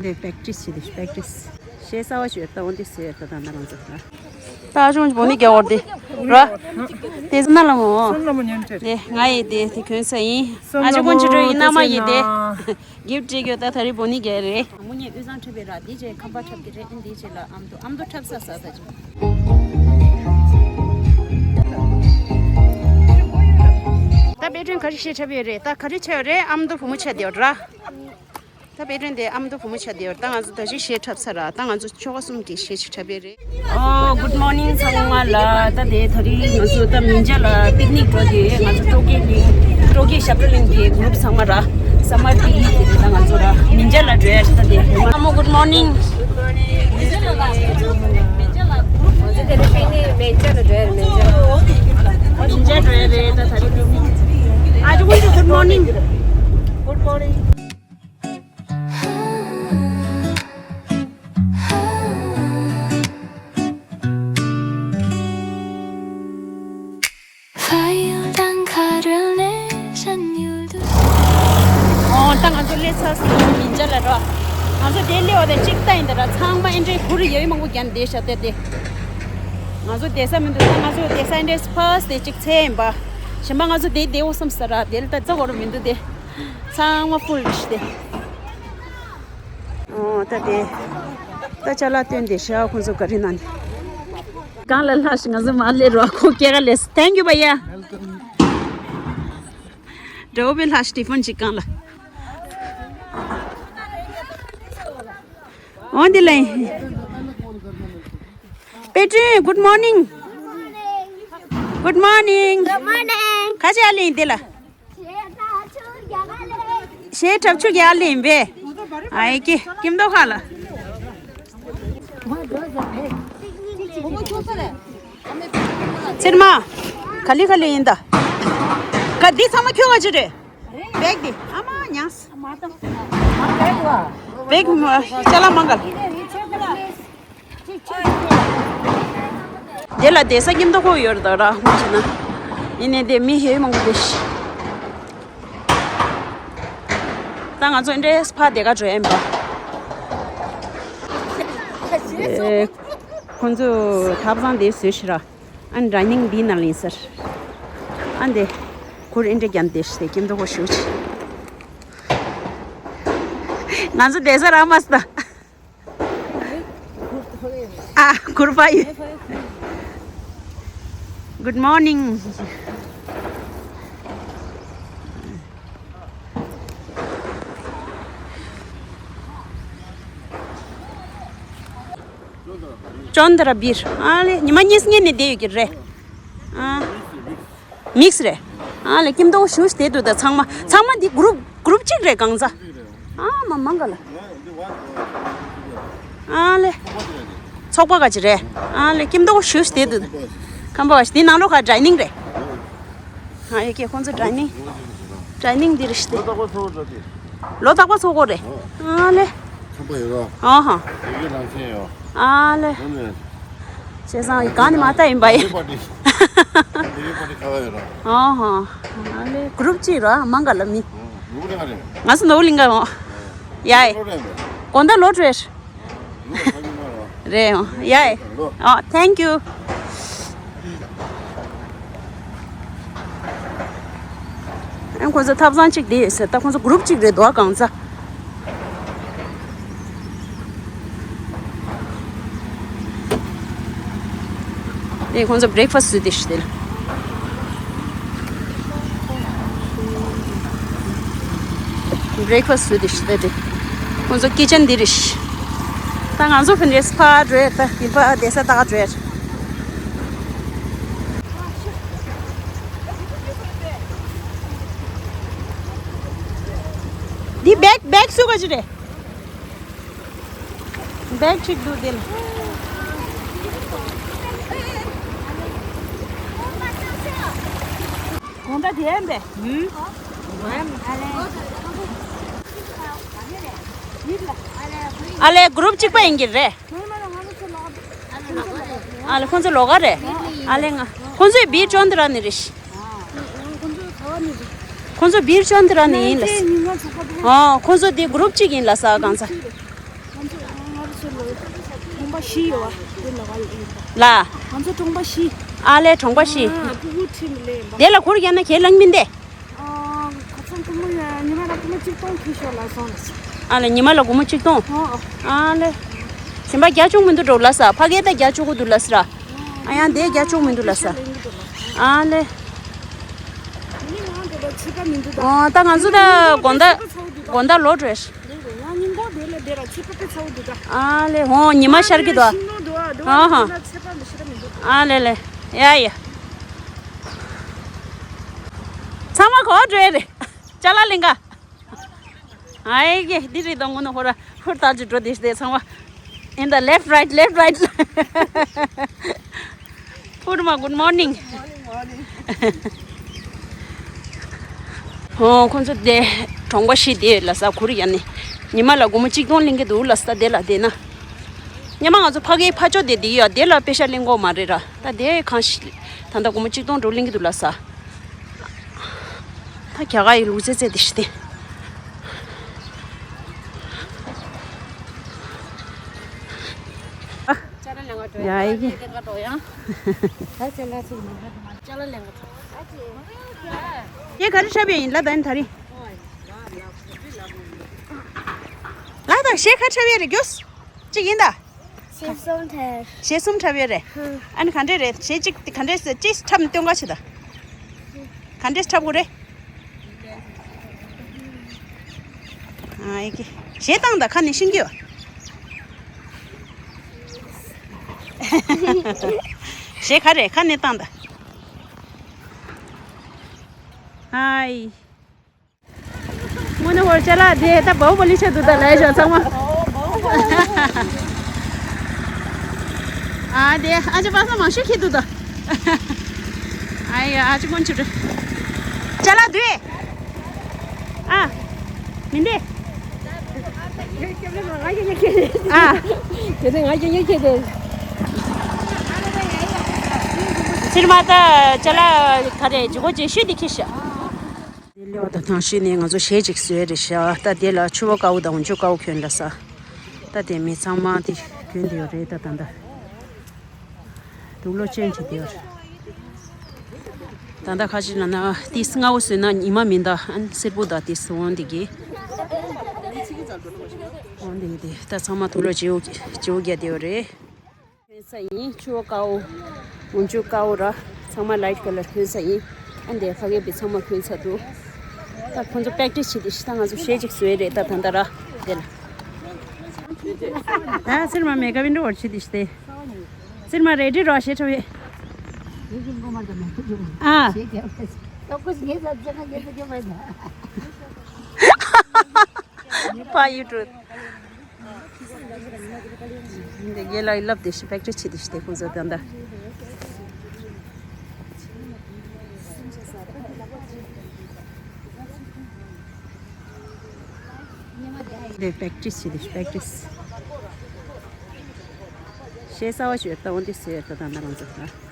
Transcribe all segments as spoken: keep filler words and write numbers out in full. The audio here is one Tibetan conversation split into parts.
འདི་པེག་ཊི་སི་བྱེད་དུས་པེག་ཊི་སི་ཤེས་ས་བ་ཞུ་ད་འོན་ཏེ་སུ་ཡོད་ད་ད་ན་རང་ཚོ་ད། ད་ཨ་ཅུང་བོ་ནི་རྒྱ་བོར་དེ་ར། དེ་ཟ་ན་ལ་མོ། སོན་ལ་མོ་ཉན་ཆེ། དེ་ང་ཡི་དེ་དེ་གོན་ས་ཡིན། སོན་ཨ་ཅུང་ལ་མོ་ཅི་འགྲོ་ཡིན་ན་མ་ཡི་དེ། གིབ་ཅིག་ཡོད་ད་ད་རི་བོ་ནི་རྒྱ་རེད། མོ་ཉེ་དབུས་གཙང་འཁྲབ་པའི་ར་དེ་ཅེ་ཁམས་པ་འཁྲབ་ཀྱི་རེད། ཨིན་དེ་ཅེ་ལ་ཨམ་དུ་ཨམ་དུ་འཁྲབ་ས་ས་ད་ཅུ། ད་དཔེ་སྐྲུན་ག་རེ་ཤེས་འཁྲབ་ཡོད་རེད། ད་ག་རེ་ཆེ་ཡོད་རེད། ཨམ་དུ་བུ་མོ་ཆེ་དེ་ཡོད་ར། ད་དཔེ་སྐྲུན་དེ་ཨ་མདོ་བུ་མོ་ཆ་དེ་བར་ད་ང་ཚོ་ད་ཅིག་གཞས་འཁྲབ་ཚར་ར། ད་ང་ཚོ་ཆོ་ག་གསུམ་གྱི་གཞས་ཅིག་འཁྲབ་ཡས་རེད། ཨོ། གུཌ་མོར་ནིང་ཚང་མ་ལ། ད་དེ་ད་རིང་ང་ཚོ་ད་མིན་ཇ་ལ་པིག་ནིག་འགྲོ་དེ་ང་ཚོ་སྤྲོ་སྐྱིད་གླིང་། སྤྲོ་སྐྱིད་ཞབས་བྲོ་གླིང་གི་གུ་རུབ་ཚང་མ་ར་སམ་མར་པིག་ནིག་དེ་ད་ང་ཚོ་ར་མིན་ཇ་ལ་འགྲོ་ཡ་ད་དེ། ཨ་མོ་གུཌ་མོར་ནིང་། མིན་ཇ་འགྲོ་ཡ་རེད་ད་ད་རིང་། ཨ་ཅུ་གུན་ཅུ་གུཌ་མོར་ནིང་། གུཌ་མོར་ནིང་། ཨོ། ད་ང་ཚོ་སླེབས་ཚར་སོང་། མིན་ཇ་ལ་ར། ང་ཚོ་དེ་སླེབས་པ་དང་གཅིག་ལྟ་ཡིན་ད་ར། ཚང་མ་ཨེ་འདྲའི་གུར་ཡོད་མང་པོ་རྒྱབ་བསྡད་ཤག་དེ་དེ། ང་ཚོ་བསྡད་ས་མི་འདུག་ད་ང་ཚོ་བསྡད་ས་ཨེ་འདྲའི་ཕར་སི་དེ་གཅིག་ཚད་ཡིན་པ། གཞན་པ་ང་ཚོ་དེ་བསྡད་འོ་བསམ་ས་ར། དེ་ལ་ད་རྩ་གོ་ར་མི་འདུག་དེ། ཚང་མ་ཕུལ་རེད་ཤག་དེ། ཨོ། ད་དེ། ད་ཅ་ལག་སྟོན་བསྡད་ཤག་ཁོང་ཚོ་ག་རེ་ན་ནི། གང་ལ་ལྷག་ཤི་ང་ཚོ་མ་སླེབས་རོགས། ཁོ་སྐྱེལ་ག་ལས། Thank you བ་ཡ། འདྲ་བོ་པའི་ལྷག་ཤི་ཊི་ཕན་ཅིག་གང་ལ། འོ་འདི་ལ། པེ་ཀྲིན། གུཌ་མོར་ནིང་། གུཌ་མོར་ནིང་། གུཌ་མོར་ནིང་། ཁ་ཆེ་ཨ་ལིང་འདི་ལ། གཞས་འཁྲབ་ཆུ་རྒྱག་ལེན་པས། ཨ་ཡེ་ཀེ་ཀིམ་དོ་ཁ་ལ། ཚེར་མ། ག་ལེ་ག་ལེ་ཡིན་ད། ག་འདི་ཚང་མ་ཁྱོད་ག་ཅི་རེད། བེག་འདི་ཨ་མ་ཉངས། བེག་མ་ཅ་ལག་མང་ག་ལ། དེ་ལ་བསྡད་ས་ཀིམ་དོ་ཁོ་ཡོད་རེད་ད་ར་ཧོང་ཆེ་ན། ཡིན་ནའི་དེ་མི་ཧེ་མང་པོ་དེ་ཤི། ད་ང་ཚོ་འདྲེས་ཕ་དེ་ག་འགྲོ་ཡིན་པ། ཨེ། ཁོང་ཚོ་ཐབ་ཚང་དེ་བཟོས་ཤི་ར། ཨ་ནི་ཌའི་ནིང་འདི་ནང་ལ་ཡིན་ཟེར། ཨ་འདི་གུར་ཨེ་འདྲ་རྒྱབ་བསྡད་ཤི་དེ་ཀིམ་དོ་ཁོ་ཞུ་ཆི། ང་ཚོ་བསྡད་ས་རག་མ་སོང་ད། ཨ། གུར་པ་ཡོད། Good morning. ཅོན་དྲ་བིར། ཨ་ལེ་ཉི་མ་གཉིས་ངེས་ནས་བསྡད་ཡོད་ཀྱི་རེད། ཨ། མིག་སི་རེད། ཨ་ལེ་ཀིམ་དོ་ཞུ་བསྡད་འདུག་ད་ཚང་མ་ཚང་མ་འདི་གུ་རུབ་གུ་རུབ་གཅིག་རེད་གང་ཟ། ཨ་མ་མང་ག་ལ། ཨ་ལེ། ཚོགས་པ་ག་ཅི་རེད། ཨ་ལེ་ཀིམ་དོ་ཞུ་བསྡད་འདུག་ཁམས་པ་བ་ཞིག་འདི་ནང་ལོགས་ཁ་ཌའི་ནིང་རེད། ཨ་ཡེ་ཀེ་ཁོང་ཚོ་ཌའི་ནིང་། ཌའི་ནིང་འདི་རེད་ཤི་སྟེ། ལོ་རྟག་པ་ཚོགས་གོ་རེད། ཨ་ལེ། ཁམས་པ་ཡོད་རོ། ཨ་ཧ། དེ་གའི་ནང་ཆེན་ཡོད། ཨ་ལེ། དེ་ནས། བྱས་ཙང་གང་ནས་མ་ལྟ་ཡིན་པ་ཡིན། དེ་གའི་པ་ཏི། དེ་གའི་པ་ཏི་ཁ་བ་ཡོད་རོ། ཨ་ཧ། ཨ་ལེ་གུ་རུབ་གཅིག་རོ་མང་ག་ལ་མི། ནུ་གུ་ལ་ག་རེད། ང་ཚོ་ནོར་བུ་གླིང་ག་ཡོང་། ཡ་ཡེ། དགོང་དག་ལོ་བྲེར། རེད་ཡོང་ཡ་ཡེ། ཨོ་thank you། ཨ་ཁོང་ཚོ་ཐབ་ཚང་གཅིག་དེ་ཡོད་ཟེར་ད་ཁོང་ཚོ་གུ་རུབ་གཅིག་རེད་འདུག་གང་ཚ། དེ་ཁོང་ཚོ་བྷི་རེག་ཕ་སི་ཊི་བཟོས་ཏེ་ཤི་དེ་ལ། བྷི་རེག་ཕ་སི་ཊི་བཟོས་ཏེ་ཤི་དེ་དེ། ཁོང་ཚོ་ཀི་ཅན་འདི་རེད་ཤི། ད་ང་ཚོ་ཕན་རེས་ཕ་འགྲོ་ཡ་ད་ཡིན་པ་བསྡད་ས་ད་ག་འགྲོ་ཡ། འདི་བེག་བེག་སུ་ག་ཅི་རེད། བེག་ཅིག་འདུག་དེ་ལ། དགོང་དག་དེ་ཡན་པས། ཨ་ལེ་གུ་རུབ་གཅིག་པ་ཡིན་གྱི་རེད། ཨ་ལེ་ཁོང་ཚོ་ལོགས་ཀ་རེད། ཨ་ལེ་ང་ཁོང་ཚོས་བིར་ཅོན་དི་ར་ནི་རེད། ཁོང་ཚོ་བིར་ཅོན་དི་ར་ནི་ཡིན་ལ། ཨོ་ཁོང་ཚོ་དེ་གུ་རུབ་གཅིག་ཡིན་ལ་ས་གང་ས། ང་ཚོ་ང་ཚོ་ལོ་གྲོང་པ་བཞི་ཡོད་བ། དེ་ལ་བ་ཡིན་པ། ལ། ང་ཚོ་གྲོང་པ་བཞི། ཨ་ལས། གྲོང་པ་བཞི། ཨ། ཕྲུ་གུ་ཁྲིད་ནས་ལེན་པ། དེ་ལ་ཁུར་རྒྱག་ན་ཁྱེད་ལང་མིན་ཏེ། ཨ། ཁ་སང་སྒོར་མོ་ཉི་མ་ལ་སྒོར་མོ་གཅིག་སྟོང་ཁྱེར་ཤོག་ལ་སོང་ལ། ཨ་ལས། ཉི་མ་ལ་སྒོར་མོ་གཅིག་སྟོང་། ཨོ་ཨོ། ཨ་ལས། གཞན་པ་རྒྱག་བཅུག་མི་འདུག་འགྲོ་ལ་ས། ཕ་གི་ད་རྒྱག་བཅུག་གི་འདུག་ལ་ས་ར། ཨ་ཡང་དེ་རྒྱག་བཅུག་མི་འདུག་ལ་ས། ཨ་ལས། ཨོ་ད་ང་ཚོ་ད་དགོང་དག་དགོང་དག་ལོག་འགྲོ་ཡ་ཤི། ང་ཉིན་གུང་དེ་ལ་དེ་ལ་ཚེ་པ་པེ་ཚ་བོ་འདུག་ད། ཨ་ལེ། ཧོ། ཉི་མ་ཤར་གི་འདུག་ཨ། ཤིང་ནོར་འདུག་ཨ། འདུག་ཨ། ཨ་ཧ། ཚེ་པ་མི་ཤི་ར་མི་འདུག་ཨ་ལེ་ལེ། ཡ་ཡ། ཚང་མ་གོ་འགྲོ་ཡ་རེད། ཅ་ལག་ལེན་ག་ཨ་ཡེ་གེ་འདི་རེད་དང་ངོ་ན་ཧོ་ར་ཧུར་ཐག་ཅིག་འགྲོ་དེ་ཤི་དེ་ཚང་མ། In the left, right, left, right. ཕུར་མ། good morning. ཨོ་ཁོང་ཚོ་དེ་གྲོང་པ་ཞིག་དེ་ལ་ས་ཁུར་ཡ་ནི་ཉི་མ་ལ་སྒོར་མོ་གཅིག་སྟོང་ལེན་གི་འདུག་ལ་ས། དེ་ལ་དེ་ན་ཉི་མ་ང་ཚོ་ཕ་གིའི་ཕ་ཕྱོགས་དེ་དེ་ཡ་དེ་ལ་པེ་ཤ་ལེན་གོ་མ་རེད་ར། ད་དེ་གང་ཞིག་ད་ལྟ་སྒོར་མོ་གཅིག་སྟོང་འགྲོ་ལེན་གི་འདུག་ལ་ས། ད་རྒྱ་གར་ཡི་ལུག་རྫི་རྫི་དེ་ཤི་སྟེ། ཡ་ཡི་གེ། ཡ་ག་རེ་འཁྲབ་ཡ་ཡིན་ལ་ད་ཡིན་ད་རིང་། ལ་ད་གཞས་ག་འཁྲབ་ཡ་རེད་གྱོས། གཅིག་ཡིན་ད། གཞས་གསུམ་འཁྲབ། གཞས་གསུམ་འཁྲབ་ཡོད་རེད། ཧུམ། ཨ་ནི་ག་འདྲས་རེད། གཞས་གཅིག་ག་འདྲས་སེ་གཅིག་འཁྲབ་ནས་སྟོན་ག་བྱེད་ད། ག་འདྲས་འཁྲབ་དགོས་རེད། ཨ་ཡེ་གེ། གཞས་བཏང་ད་ཁ་ནས་ཤིང་གི་བ། གཞས་ག་རེད་ཁ་ནས་བཏང་ད། ཧའི། དངོས་གནས་ཧོར་ཅ་ལག་དེ་ད་བའུ་བ་ལི་ཆ་འདུག་ད་ལས་བྱ་ཚང་མ། ཨ་དེ་ཨ་ཅེ་པ་ས་མང་ཤོས་ཁྱེར་འདུག་ད། ཨ་ཡ་ཨ་ཅེ་ཀོན་ཆུ་རེ། ཅ་ལག་དུས། ཨ། མིན་དེ། ཨ། དེ་ནས་ང་རྒྱ་ཡིག་ཁྱེར་ཏེ། ཚིར་མ་ད་ཅ་ལག་ག་རེ་ཇི་གོ་ཇི་ཤོད་དེ་ཁྱེར་ཤག་དེ་ལེའོ་ད་ཐང་ཤི་ནས་ང་ཚོ་གཞས་ཅིག་བཟོས་རེད་ཤག་ད་དེ་ལ་ཆུ་བོ་དཀར་པོ་དང་འོམ་ཆུ་དཀར་པོ་གྱོན་ལ་ས། ད་དེ་མི་ཚང་མ་དེ་གྱོན་དེ་ཡོད་རེད་ད་ད་ད། དུག་ལོག་ཅན་གྱི་དེ་ཡོད་རེད། ད་ད་ཁ་ཅིག་ལ་ན་ཏིས་སྔ་བོ་བཟོས་ན་ཉི་མ་མིན་ད་ཨན་སེར་པོ་ད་ཏིས་འོང་དེ་གི། འོང་དེ་གི་དེ་ད་ཚང་མ་དུག་ལོག་བྱེའུ་བྱེའུ་རྒྱ་དེ་ཡོད་རེད། གྱོན་ས་ཡིན། ཆུ་བོ་དཀར་པོ། འོམ་ཆུ་དཀར་པོ་ར། ཚང་མ་ལའིཊ་ཀ་ལར་གྱོན་ས་ཡིན། ཨ་འདས་ཕ་གི་བི་ཚང་མ་གྱོན་ཚར་འདུག་ད་ཁོང་ཚོ་པེག་ཊིས་བྱེད་དེ་ཤི་ད་ང་ཚོ་གཞས་ཅིག་བཟོས་རེད་ད་ད་ད་ར། དེ་ལ། ད་སིར་མ་མེ་ཀ་བིན་འགྲོ་བར་བྱེད་དེ་ཤི་སྟེ། སིར་མ་རེ་ཌི་རོ་ཞེ་ཁྲ་བའི། ཨ། པ་ཡུ་ཊུབ། འདི་རྒན་ལགས་ལབ་དེ་ཤི་པེག་ཊིས་བྱེད་དེ་ཤི་དེ་ཁོང་ཚོ་ད་ལྟ། འདི་པེག་ཊིས་བྱེད་དེ་ཤི་པེག་ཊིས། གཞས་གསར་པ་ཞིག་ཡོད་ད་འོ་འདི་བཟོས་ཡོད་ད་ད་ལྟ་ང་ཚོ་ད།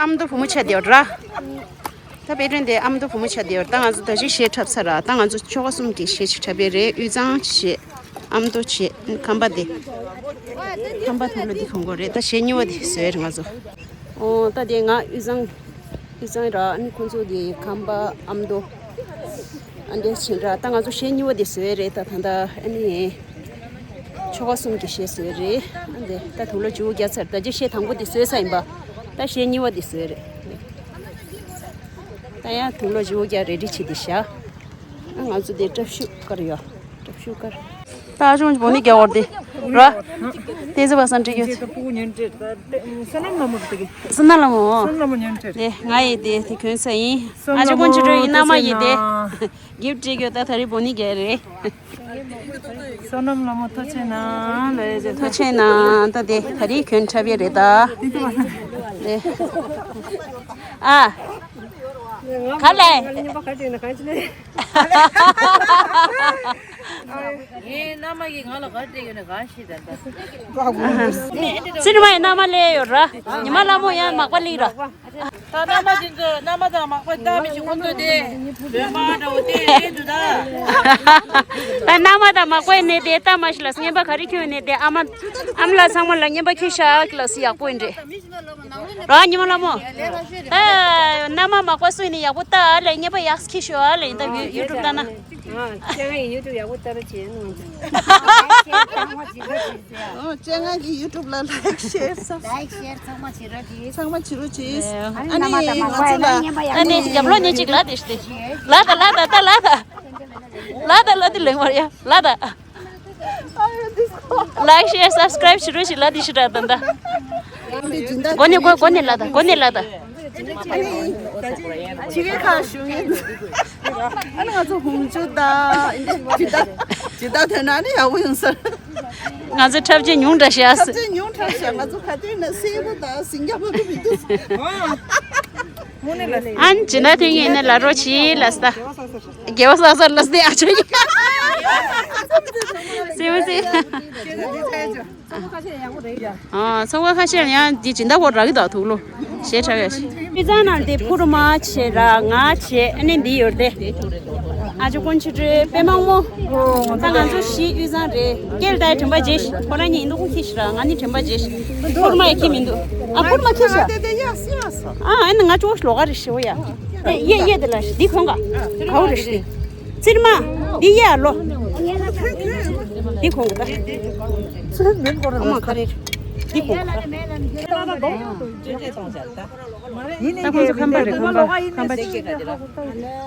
ཨ་མདོ་བུ་མོ་ཆགས་བསྡད་ཡོད་ར། ད་དཔེ་སྟོན་དེ་ཨ་མདོ་བུ་མོ་ཆགས་བསྡད་ཡོད་ར། ད་ང་ཚོ་ད་ཅི་གཞས་འཁྲབ་ཚར་ར། ད་ང་ཚོ་ཆོལ་ཁ་གསུམ་གྱི་གཞས་ཅིག་འཁྲབ་པའི་རེད། དབུས་གཙང་གཞས། ཨ་མདོ་གཞས། ཁམས་པ་དེ། ཁམས་པ་དུག་ལོག་འདི་གོན་དགོས་རེད། ད་གཞས་གཉིས་པ་དེ་བཟོས་རེད་ང་ཚོ། ཨོ་ད་དེ་ང་དབུས་གཙང་། དབུས་གཙང་ར། ཨ་ནི་ཁོང་ཚོ་དེ་ཁམས་པ་ཨ་མདོ། ཨ་འདྲས་ཕྱིན་ར། ད་ང་ཚོ་གཞས་གཉིས་པ་དེ་བཟོས་རེད། ད་ད་ད་ཨ་ནི། ཆོལ་ཁ་གསུམ་གྱི་གཞས་བཟོས་རེད། ཨ་འདི་ད་དུག་ལོག་བརྗེ་པོ་བརྒྱབ་ཚར། ད་ཅི་གཞས་དང་པོ་དེ་བཟོས་ཚར་ཡིན་པ། ད་གཞས་གཉིས་པ་དེ་བཟོས་རེད། ད་ཡང་དུག་ལོག་བརྗེ་པོ་བརྒྱབ་རེ་ཌི་བྱེད་དེ་བཞག་ཨ་ང་ཚོ་དེ་ཀྲབ་ཤུ་ཀར་ཡོད། ཀྲབ་ཤུ་ཀར། ད་ཨ་ཅོ་བོ་ནི་རྒྱ་བོར་དེ་ར། དེ་ཚོ་བ་སང་འགྲིག་ཡོད། བསོད་ནམས་ལྷ་མོ་རེད་དེ། བསོད་ནམས་ལྷ་མོ། བསོད་ནམས་ལྷ་མོ་ཉོན་སྤྲད། དེ་ང་ཡི་དེ་དེ་གྱོན་ས་ཡིན། ཨ་ཅོ་ཀོན་ཅི་ཀྲོ་ཡི་མནའ་མ་ཡི་དེ། གིབ་སྤྲད་ཡོད། ད་ད་རེས་བོ་ནི་རྒྱ་རེད། བསོད་ནམས་ལྷ་མོ་ཐུགས་རྗེ་གནང་ལ་ཡ་ཅེ། ཐུགས་རྗེ་གནང་། ད་དེ་ད་རེས་གྱོན་འཁྲབ་ཡས་རེད་ད། དེ། ཨ། ག་ལེ། ངའི་མནའ་མ་གིས་ང་ལ་ག་རེ་སྤྲད་ཡོད་ན་ག་ཤེས་ད་ལྟ། ཚེ་རིང་མ་ཡི་མནའ་མ་སླེབས་ཡོད་ར། ཉི་མ་ལྷ་མོ་ཡང་མག་པ་སླེབས་ར། ད་མནའ་མ་དེ་ཚོ་མནའ་མ་དང་མག་པ་ལྟ་མི་ཤེས། ཁོང་ཚོ་དེ་ལོན་པ་འདྲ་བོ་དེ་རེད་འདུག་ད། ད་མནའ་མ་དང་མག་པའི་གནས་དེ་ལྟ་མ་ཤེས་ལ་རྔན་པ་ག་རེ་ཁྱོན་ནས་དེ་ཨ་མ་ཨ་མ་ལགས་ཚང་མ་ལ་རྔན་པ་ཁྱེར་ཤག་ལ་སི་ཡག་པོ་ཡིན་རེད། ར་ཉི་མ་ལྷ་མོ། ད་མནའ་མ་མག་པ་སུ་ཡིན་ནས་ཡག་པོ་ལྟ་ཨ་ལས་རྔན་པ་ཡག་ཁྱེར་ཤོག་ཨ་ལས་ཡིན་ད་ཡུ་ཡུ་ཊུབ་ལྟ་ན། ཨ་ཅེ་ང་ཡི་ཡུ་ཊུབ་ཡག་པོ་ལྟ་ར་བྱེད་ནོ། ཨོ་ཅེ་ང་གི་ཡུ་ཊུབ་ལ་ལའིཀ་ཤེར་སབ་སི་ཀ་རའིབ་ཚང་མ་བྱེད་རོགས་གྱིས། ཚང་མ་བྱེད་རོགས་གྱིས། ཨ་ནི་ཨ་ནི་ང་ཚོ་ལ་ཨ་ནི་རྒྱབ་ལོགས་ནས་ཅིག་ལ་དེ་ཤི་དེ་ལ་ད་ལ་ད་ད་ལ་ད་ལ་ད་ལ་དེ་ལེང་བར་ཡ་ལ་ད། ལའིཀ་ཤེར་སབ་སི་ཀ་རའིབ་བྱེད་རོགས་གྱིས་ལ་དེ་ཤི་ད་ད་ད། གོ་ནས་གོ་གོ་ནས་ལ་ད་གོ་ནས་ལ་ད། ཕྱི་རྒྱལ་ཁག་བཞུགས་མཁན་ཨ་ནི་ང་ཚོ་ཧུང་ཅུ་དང་ཇི་ད་ཇི་ད་ཐོན་ན་ནི་ཡག་པོ་ཡོང་ས། ང་ཚོ་འཁྲབ་ཆས་ཉུང་དྲགས་ཤག་འཁྲབ་ཆས་ཉུང་དྲགས་ཤག་ང་ཚོ་ག་དུས་ན་སེ་རུ་དང་སིང་ག་པོ་དུ་མི་འདུག་ཨ་ནི་ཇི་ད་ཐོན་མཁན་ནི་ལ་རོགས་གྱིས་ལ་ས། རྒྱལ་བ་ས་ས་ལ་སྟེ་ཨ་ཆོ་ཡ། སེ་མ་སེ། ཚོགས་པ་ཁ་ཤས་ཡང་འདི་སྦྱིན་བདག་པོ་རག་གི་འདུག་དུག་ལོག་གཞས་འཁྲབ་ཡ་ཞིག་དབུས་གཙང་ནང་དེ་ཕུར་མ་བྱས་ར་ང་བྱས་ཨ་ནི་འདི་ཡོད་དེ། ཨ་ཅོ་ཀོན་ཆི་ཀྲོའི་དཔེ་མང་མོ། ད་ང་ཚོ་གཞིས་དབུས་གཙང་རེད། སྐྱེལ་ད་དྲན་པ་བརྗེད་ཤི་ཁོ་རང་གཉིས་ཡིན་འདུག་ཁོ་ཁྱི་ཤི་ར་ང་ནི་དྲན་པ་བརྗེད་ཤི་ཕུར་མ་ཡ་ཁྱི་མི་འདུག་ཨ་ཕུར་མ་ཁྱི་ཤི་ཨ་ཨ་ནི་ང་ཅོ་ལོག་ག་རེ་ཤི་བ་ཡ། ཡེ་ཡེ་དེ་ལ་འདི་གོན་ག་གའུ་རེ་ཤི་དེ། ཚེར་མ། འདི་ཡ་ལོ། འདི་གོང་གི་ད། ཚེར་མིན་གོ་ར་ཨ་མ་ཁ་རེ། འདི་གོང་གི་ད། ཡིན་ད་ཁོང་ཚོ་ཁམས་པ་རེད་ཁམས་པ་ཁམས་པ།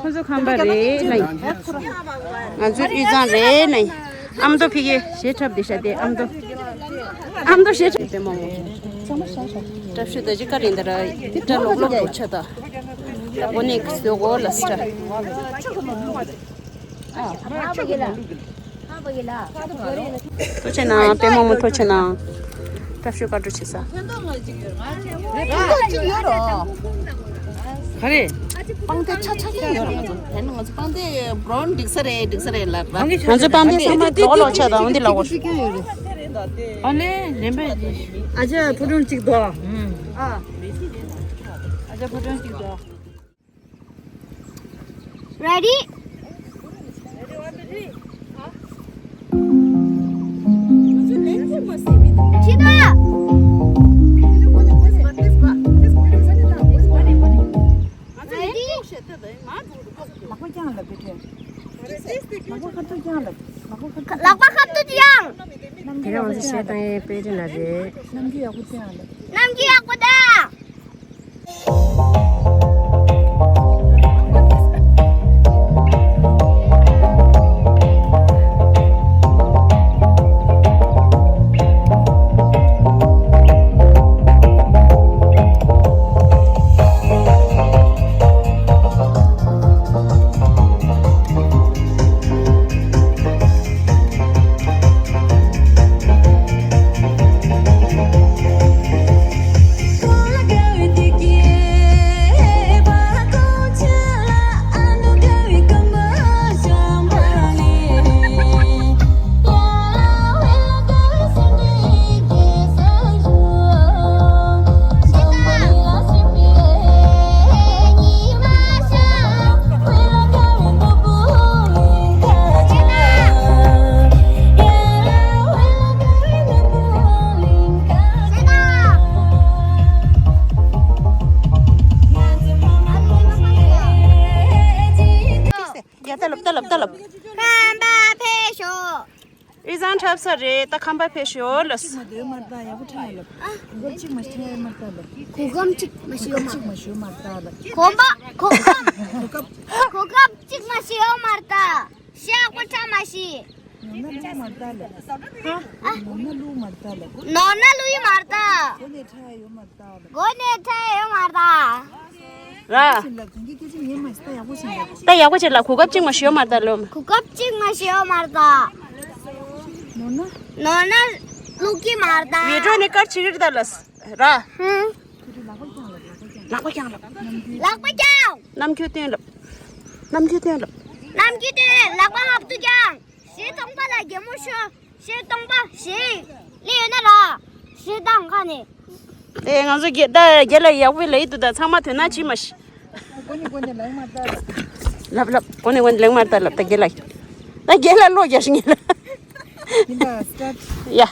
ཁོང་ཚོ་ཁམས་པ་རེད་ལ་ཡིན། ང་ཚོ་དབུས་གཙང་རེད་ལ་ཡིན། ཨ་མདོ་ཕ་གི་གཞས་འཁྲབ་བསྡད་ཤག་དེ་ཨ་མདོ། ཨ་མདོ་གཞས་འཁྲབ་དེ་མང་མོ། ཀྲབ་ཤུ་ད་ཅི་ཀ་རིང་ད་ར་དེ་ཀྲ་ལོག་ལོག་འགྲོ་ཆ་ད། ཨོ་ནི་ཀི་སི་ཡོ་གོ་ལ་སི་ཀྲ། ཐུགས་རྗེ་གནང་དཔེ་མང་མོ་ཐུགས་རྗེ་གནང་། ཀྲབ་ཤུ་བཀའ་དྲིན་ཆེ་ས། ག་རེ། པང་གདན་ཆ་ཆ་ཆ་ཡོད་རེད་ང་ཚོ། དེ་ནི་ང་ཚོ་པང་གདན་བྲོན་འགྲིག་ས་རེད་འགྲིག་ས་རེད་ལབ་ར། ང་ཚོ་པང་གདན་ཚང་མ་ལོག་ལོག་ཆགས་དང་འོན་ཏེ་ལོག་གོ། ཨ་ལེ་ལེན་པ་ཡིན། ཨ་ཅག་ཕོ་བྲང་གཅིག་དོ། ཨ། ཨ་ཅག་ཕོ་བྲང་གཅིག་དོ། Ready? ལག་པ་ཁ་ཐུག་ཡང་། དེ་རིང་ང་ཚོ་གཞས་བཏང་ཡས་དཔེ་དེ་ན་རེད། གནམ་གྱི་ཡག་པོ་ཅན་ལ། གནམ་གྱི་ཡག་པོ་ད། ཏ་ལབ་ཏ་ལབ་ཏ་ལབ། ཁམས་པ་ཕེབས་ཤོག། ཨི་ཟང་འཁྲབ་ས་རེད། ད་ཁམས་པ་ཕེབས་ཤོག་ལབ། གཅིག་མ་སྡོད་མར་ལྟ་ཡག་པོ་ཁྲ་ལབ། གོ་སྐབས་གཅིག་མ་སྡོད་མར་ལྟ་ལབ། གོ་སྐབས་གཅིག་མ་སྡོད་མར་ལྟ་ལབ། གོ་སྐབས་གོ་སྐབས་གོ་སྐབས་གཅིག་མ་སྡོད་མར་ལྟ། ཤ་ཁོ་ཁྲ་མ་ཤི། ནོར་ན་བླུག་མར་ལྟ་ལབ། ནོར་ན་བླུག་མར་ལྟ་ལབ། ནོར་ན་བླུག་མར་ལྟ། གོ་ནས་ཁྲ་ཡོད་མར་ལྟ་ལབ། གོ་ནས་ཁྲ་ཡོད་མར་ལྟ། ར། ད་ཡག་པོ་བྱེད་ལ། གོ་སྐབས་གཅིག་མ་ཤོར་མར་ལྟ་ལོ། གོ་སྐབས་གཅིག་མ་ཤོར་མར་ལྟ། ནོར་ན། ནོར་ན་བླུག་གི་མར་ལྟ། བི་ཌིའོ་ནི་ཀཊ་བྱེད་ཀྱི་རེད་ད་ལགས། ར། ཧུམ། ལག་པ་བརྐྱངས་ལབ། ལག་པ་བརྐྱངས། ལག་པ་བརྐྱངས། རྣམ་འགྱུར་སྟོན་ལབ། རྣམ་འགྱུར་སྟོན་ལབ། རྣམ་འགྱུར་སྟོན། ལག་པ་ཧབ་ཏུ་བརྐྱངས། གཞས་གཏོང་པ་ལ་གད་མོ་ཤོར། གཞས་གཏོང་པ། གཞས་ལས་ཡོད་ན་ར། གཞས་བཏང་ཁ་ནས། ཨེ་ང་ཚོ་རྒན་ད་རྒན་ལགས་ཡག་པོ་ལབ་ཡི་འདུག་ད་ཚང་མ་དོན་དག་ཅིག་མ་ཤི། གོ་ནས་གོ་ནས་ལེགས་མ་ལྟ་ལབ། ལབ་ལབ། གོ་ནས་གོ་ནས་ལེགས་མ་ལྟ་ལབ། ད་རྒན་ལགས། ད་རྒན་ལགས་བློ་རྒྱག་ཤི་ངེས་ལ། ཡིན་ད་སི་ཊར་ཊི།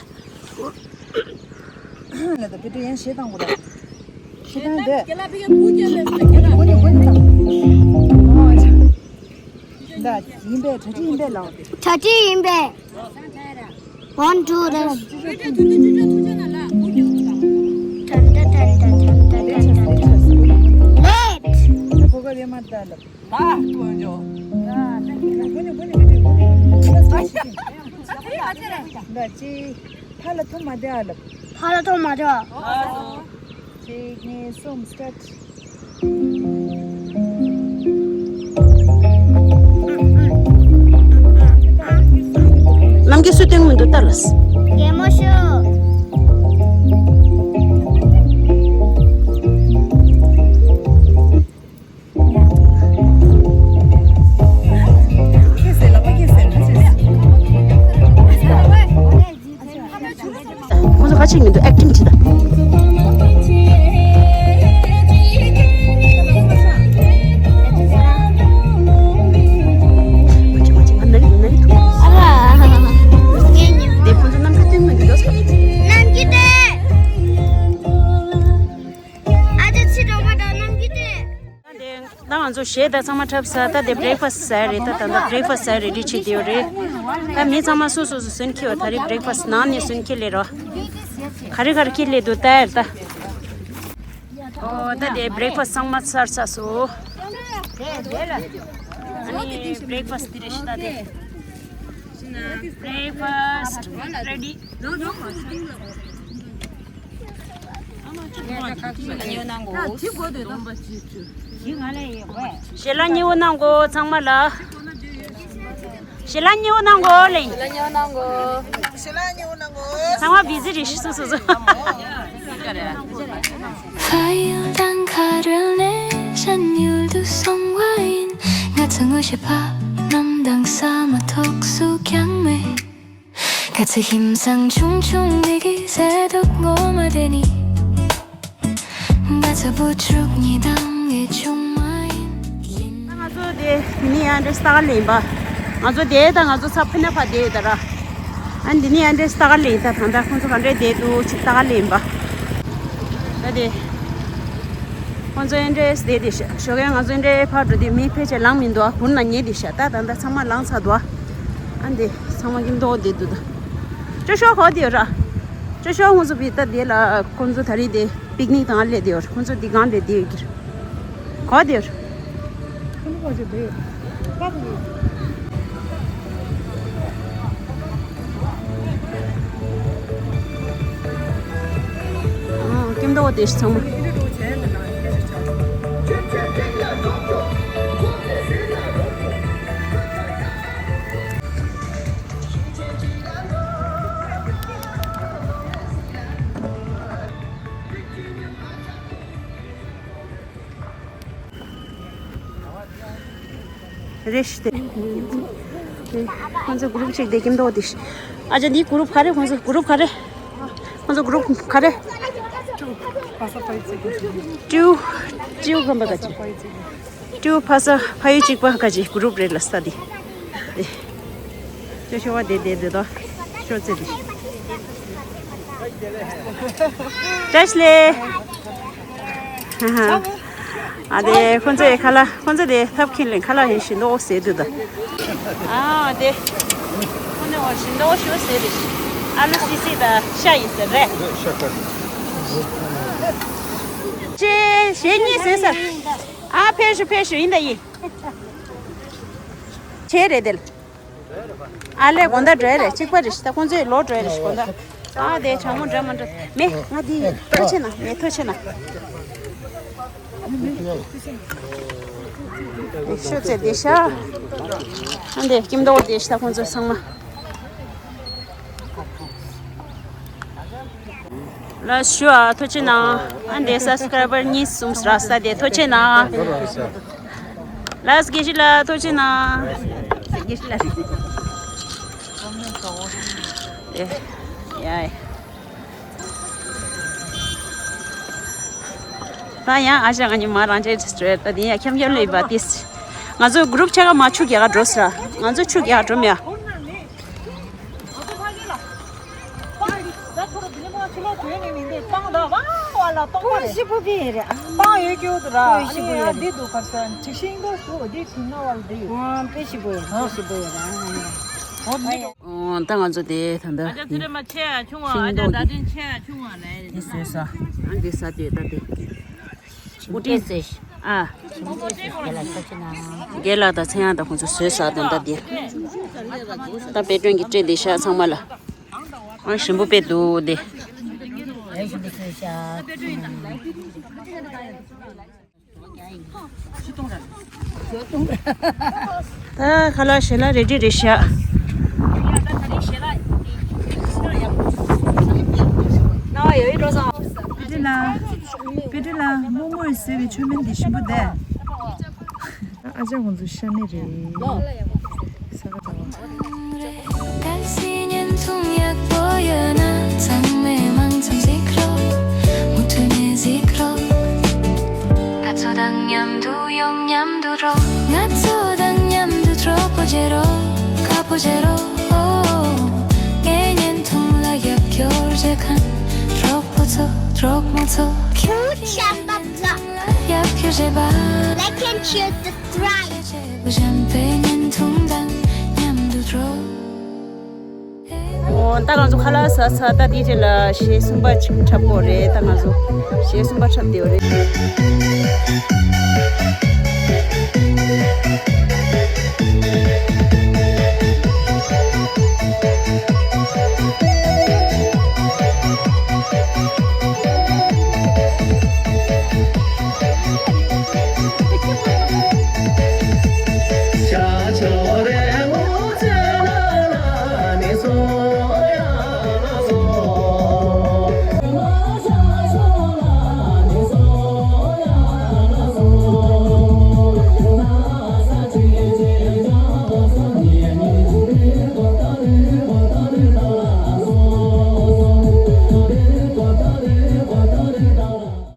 ཡ། ལ་ད་བི་ཌིའོ་ཡང་གཞས་བཏང་དགོས་ད། གཞས་བཏང་དེ། གོ་ནས་གོ་ནས་ལྟ། ད་ཡིན་པས། གྲ་སྒྲིག་ཡིན་པས་ལགས། གྲ་སྒྲིག་ཡིན་པས། One, two, three. ལེཊ། གོ་སྐབས་ཡོད་མ་རེད་ད་ལབ། ད་གཅིག་ཕར་ལ་ཐོན་མ་བསྡད་ཨ་ལབ། ཕར་ལ་ཐོན་མ་བསྡད་ཨ། གཅིག་གཉིས་གསུམ་སི་ཊར་ཊི། རྣམ་རྒྱལ་སུས་སྟོན་མི་འདུག་ལྟ་ལ། གད་མོ་ཤོར། ཁྱེད་ཟེར་ལག་པ་ཁྱེད་ཟེར་ཁ་ཟེར། ཁོང་ཚོ་ཁ་ཆེ་ཉིན་དུ་ཨེག་ཊིང་བྱེད་ད། ད་ང་ཚོ་གཞས་ད་ཚང་མ་འཁྲབ་ཚར། ད་དེ་བྷི་རེག་ཕ་སི་ཟ་རེད། ད་ད་ད་བྷི་རེག་ཕ་སི་ཟ་རེ་ཌི་བྱེད་དེ་ཡོད་རེད། ད་མི་ཚང་མ་སོ་སོ་སོ་སོན་ཁྱེར་བ། ད་རེས་བྷི་རེག་ཕ་སི་ནང་ནས་སོན་ཁྱེར་ལེ་རོ། ག་རེ་ག་རེ་ཁྱེར་ལེ་འདུག་ལྟ་ཡར་ད། ཨོ་ད་དེ་བྷི་རེག་ཕ་སི་ཚང་མ་ཚར་ཚར་སོང་། ཨ་ནི་བྷི་རེག་ཕ་སི་དེ་རེད་ཤི་ད་དེ། བྷི་རེག་ཕ་སི་རེ་ཌི། གཞས་ལ་མཉེས་པོ་གནང་གོ་ཚང་མ་ལ། གཞས་ལ་མཉེས་པོ་གནང་གོ་ལེ། གཞས་ལ་མཉེས་པོ་གནང་གོ། གཞས་ལ་མཉེས་པོ་གནང་གོ། ཚང་མ་བི་ཛི་རེད་ཤི་སོ་སོ་སོ། དང་ཁ་རལ་ནས་གཞན་ཡུལ་དུ་སོང་བ་ཡིན། ང་ཚོ་ངོ་ཤེས་པ་རྣམས་དང་ས་མ་ཐོག་སུ་ཀྱང་མེད། ག་ཚོད་ཧིང་སང་ཆུང་ཆུང་འདི་གི་ཟས་དུག་ངོ་མ་དེ་ནི། ང་ཚོ་བུ་ཕྲུག་གཉིས་དང་ངའི་ཆུང་མ་ཡིན། ང་ཚོ་དེ་ནི་ཡང་འདྲེ་སྟ་ག་ལེན་པ། ང་ཚོ་དེ་ད་ང་ཚོ་ས་ཕུ་ན་ཕ་དེ་ད་ར། ཨ་འདི་ནི་ཡང་འདྲེ་སྟ་ག་ལེན་ད། ད་ད་ཁོང་ཚོ་ག་འདྲེ་དེ་དུ་ཅིག་སྟ་ག་ལེན་པ། ད་དེ། ཁོང་ཚོ་ཨེ་འདྲེས་བསྡད་དེ་ཤ་ཞོགས་ཀས་ང་ཚོ་ཨེ་འདྲེ་ཕར་འགྲོ་དུས་མི་ཕལ་ཆེར་ལངས་མི་འདུག་ཨ་གུར་ནང་ཉལ་དེ་ཤ་ད་ད་ད་ཚང་མ་ལངས་ཚར་འདུག་ཨ་འདི་ཚང་མ་ཀིམ་ཏོ་བསྡད་འདུག་ད་ཅོ་ཤོ་གོ་དེ་ར། ཅོ་ཤོ་ཁོང་ཚོ་བི་ད་དེ་ལ་ཁོང་ཚོ་ད་རེས་དེ་པིག་ནིག་དང་ཨ་ལེ་དེ་ཡོད། ཁོང་ཚོ་དེ་གང་ལེ་དེ་ཡོད་ཀྱི་ར། གོ་དེ་ར། ཀིམ་ཏོ་དེ་ཚང་མ། རེད་ཤི་དེ། ཁོང་ཚོ་གུ་རུབ་ཅིག་དེ་ཀིམ་ཏོ་དེ་ཤི། ཨ་ཅག་འདི་གུ་རུབ་ག་རེ། ཁོང་ཚོ་གུ་རུབ་ག་རེ། ཁོང་ཚོ་གུ་རུབ་ག་རེ། ཀྲིའུ། ཀྲིའུ་གམ་པ་ག་ཅི། ཀྲིའུ་ཕ་ས་ཕ་ཡུལ་གཅིག་པ་ག་ཅི་གུ་རུབ་རེད་ལ་ས་དེ། དེ། ཅོ་ཤོ་བ་དེ་དེ་དེ་དོ། ཤོ་ཚེ་དེ། བཀྲ་ཤིས་ལེ། ཧ་ཧ། ཨ་དེ་ཁོ་ཚོའི་ཁ་ལག་ཁོ་ཚོ་དེ་ཐབ་ཁྱིམ་ལ་ཁ་ལག་ཡིན་ཞིམ་མདོག་ཟེར་དུས་ད། ཨ་དེ་ཁོ་ཚོ་ཞིམ་མདོག་ཞུ་ཟེར་རེད། ཨ་ལུ་སི་སི་དང་ཤ་ཡིན་ཟེར་རེད། ཅེ་ཞེ་གཉིས་ཟེར་ས། ཨ་ཕེབས་ཤོག་ཕེབས་ཤོག་ཡིན་ད་ཡིན། ཆེ་རེད་དེ་ལ། ཨ་ལས་དགོང་དག་འགྲོ་ཡ་རེད། གཅིག་པ་རེད་ཤི་ད་ཁོང་ཚོས་ལོག་འགྲོ་ཡ་རེད་ཤི་དགོང་དག་ཨ་དེ་གྲང་མོ་འདྲ་མ་འདྲ། མེ་ང་དེ་ཡིན་ཐོ་ཆེ་ན་མེ་ཐོ་ཆེ་ན། ཤོད་ཚེ་དེ་ཤ། ཨ་འདི་སྐྱིམ་མདོག་དེ་ཤི་ད་ཁོང་ཚོ་ཚང་མ། ལགས་ཞུ་ཨ་ཐུགས་རྗེ་གནང་། ཨ་འདི་སབ་སི་ཀ་རའི་བར་གཉིས་གསུམ་རག་ས་དེ་ཐུགས་རྗེ་གནང་། ལགས་དགེ་བཤེས་ལགས་ཐུགས་རྗེ་གནང་། དགེ་བཤེས་ལགས། ཨེ། ཡ་ཡ། ད་ཡང་ཨ་ཞང་ང་གཉིས་མ་རང་ཆས་ཏེ་སི་ཊི་རེད། ད་དེ་ཡང་འཁྱམ་འཁྱམ་ལས་པ་ཏིས། ང་ཚོ་གུ་རུབ་ཆ་ག་མ་ཆུ་རྒྱག་ག་འགྲོ་ས། ང་ཚོ་ཆུ་རྒྱག་ག་འགྲོ་མེད་ཨ། སྤང་ཞིབ་པོ་པི་རེད་ཨ། སྤང་ཡོད་རྒྱུ་དུ་ར། སྤང་ཞིབ་པོ་ཡོད་རེད། འདི་འདུག་གར་ས་འཁྲིག་ཤིང་འདུག་འདི་འཁྲིག་ན་བར་འདི། ཨ་དཔེ་ཞིབ་པོ་ཡོད་རེད། དཔེ་ཞིབ་པོ་ཡོད་རེད་ཨ། ཨོ་ད་ང་ཚོ་དེ་ད་ལྟ་ཨ་ཅག་ཚེ་རིང་མ་ཆེ་ཡ་ཆུང་བ། ཨ་ཅག་ཟླ་སྒྲོན་ཆེ་ཡ་ཆུང་བ་ལ་ཡ་རེད། འདི་བཟོས་ས། ཨ་འདི་ས་དེ་ད་དེ། སྐུ་དྲིན་ཟེར། ཨ། རྒན་ལགས་དང་ཚེ་དབྱངས་དང་ཁོང་ཚོ་བཟོས་ས་དང་ད་དེ། ད་དཔེ་སྐྲུན་གྱི་སྤྲད་དེ་ཤག་ཚང་མ་ལ། ཨ་ཞིམ་པོ་དཔེ་འདུག་དེ། ད་ཁ་ལག་ཞལ་ལག་རེ་ཌི་རེད་ཤག་དཔེ་སྐྲུན་ལ། དཔེ་སྐྲུན་ལ་རྨོ་མོས་བཟོས་པའི་མཆོད་མེ་འདི་ཞིམ་པོ་འདུག་ཨ་ཅག་ཁོང་ཚོ་ཤ་མེད་རེད། ས་ག་ཟླ་བ། Like and share, subscribe. ཨོ་ད་ང་ཚོ་ཁ་ལག་ཟ་ཚར། ད་དེའི་རྗེས་ལ་གཞས་གསུམ་པ་ཅིག་འཁྲབ་དགོས་རེད། ད་ང་ཚོ་གཞས་གསུམ་པ་འཁྲབ་བསྡད་ཡོད་རེད།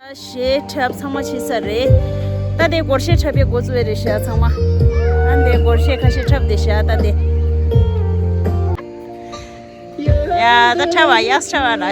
གཞས་འཁྲབ་ཚང་མ་བྱས་ཚར་རེད། ད་དེ་སྒོར་གཞས་འཁྲབ་པའི་འགོ་བཙུགས་པ་རེད་ཤག་ཚང་མ། ཨ་འདི་སྒོར་གཞས་ཁ་ཤས་འཁྲབ་བསྡད་ཤག་ད་དེ། ཡ་ད་འཁྲབ་པ་ཡག་འཁྲབ་པ་ལ།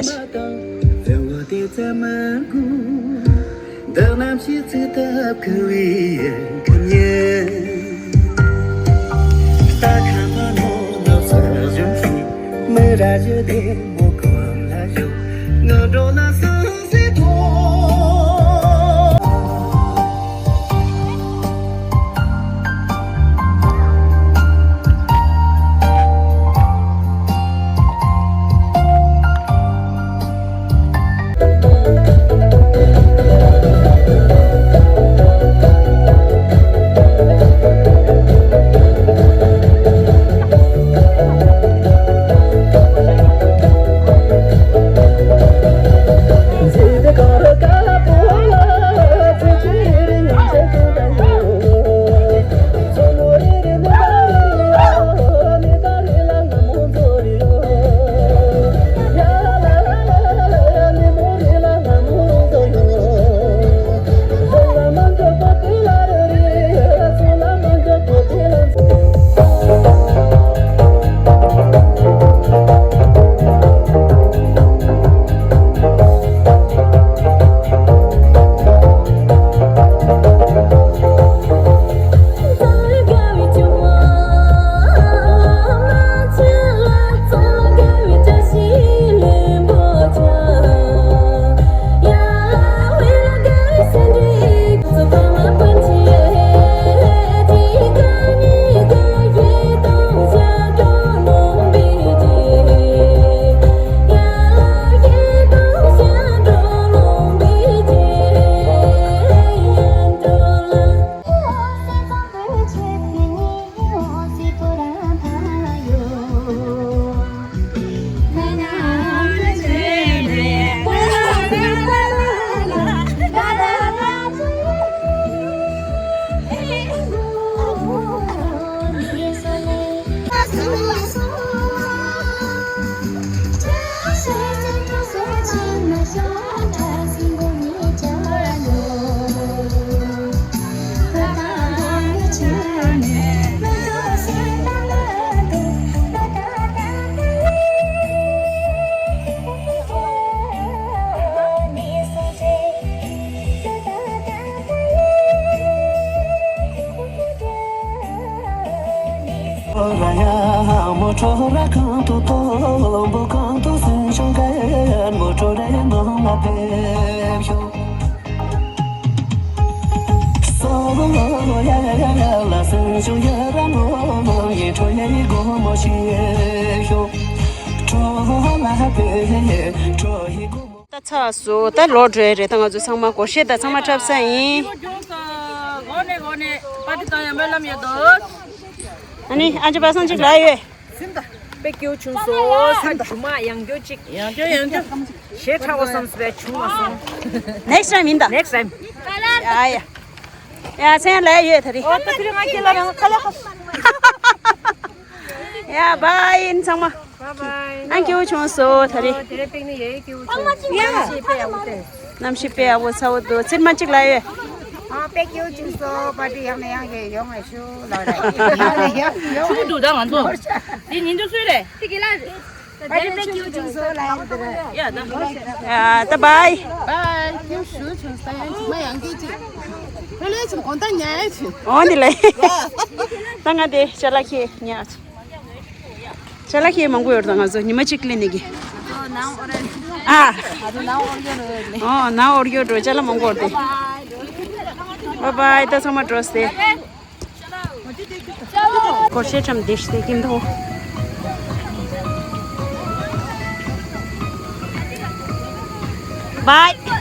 ད་ཚར་སོང་། ད་ལོག་འགྲོ་ཡ་རེད། ད་ང་ཚོ་ཚང་མ་སྒོར་གཞས་ད་ཚང་མ་འཁྲབ་ས་ཡིན། འགོ་ནས་འགོ་ནས་པར་ཊི་བཏང་ཡ་སྨོན་ལམ་ཡོད་དོ། ཨ་ནི་ཨ་ཅག་པ་སངས་ཅིག་ལ་ཡོད། སིམ་ད། དཔེ་སྐྱིད་པོ་བྱུང་སོང་། ས་རྒྱུ་མ་ཡང་སྐྱིད་པོ་ཅིག་ཡང་སྐྱིད་པོ་ཡང་སྐྱིད་པོ། གཞས་འཁྲབ་པ་བསམ་སོང་བས་བྱུང་མ་སོང་། Next time ཡིན་ད། Next time. ཡ་ཡ། ཡ་མཚན་ལ་ཡོད་ད་རེད། ཨོ་ད་དེ་རིང་ང་ཁྱེད་ལ་རང་ཁ་ལག་ཁ། ཡ་བཱའི་ཡིན་ཚང་མ། བཱའི་བཱའི། ཨ་སྐྱིད་པོ་བྱུང་སོང་ད་རེད། ཨོ་དེ་རིང་པིག་ནི་ཡེ་སྐྱིད་པོ་བྱུང་། ཡ། གནམ་གཤིས་དཔེ་ཡག་པོ་འདུག་གནམ་གཤིས་དཔེ་ཡག་པོ་ཚ་བོ་འདུག་ཚེར་མ་གཅིག་ལ་ཡོད། ཨ་དཔེ་སྐྱིད་པོ་བྱུང་སོང་། པར་ཊི་ཡག་ནས་ཡག་གི་ཡོང་བའི་ཤུགས་ལ་རེད། ཆུང་འདུག་ད་ང་ཚོ། འདི་ཉིན་དུ་སུས་རེད། དེ་གི་ལ། པར་ཊི་དཔེ་སྐྱིད་པོ་བྱུང་སོང་ལ་ཡོད་དེ་རེད། ཡ་ད། ཡ་ད་བཱའི། བཱའི། སྐྱིད་པོ་ཞེ་པོ་བྱུང་སོང་། ད་ཡང་ཇི་མ་ཡང་སྐྱིད་ཅིག་ཕ་ལོས་ཆུ་གོང་ད་ཉལ་ཡ་ཆུ། འོ་འདི་ལས། ད་ང་དེ་ཅ་ལག་ཁྱེར་ཉལ་ཆུ། ཅ་ལག་ཁྱེར་མང་པོ་ཡོད་ད་ང་ཚོ་ཉི་མ་གཅིག་ལས་ནས་གི། ཨ། ཨོ་ནང་འོར་ཡོད་འགྲོ་ཅ་ལག་མང་པོ་ཡོད་དེ། བཱའི་བཱའི། ད་ཚང་མ་འགྲོ་སྟེ། སྒོར་གཞས་འཁྲབ་བསྡད་ཤག་སྟེ་ཀིན་ཐོ། བཱའི།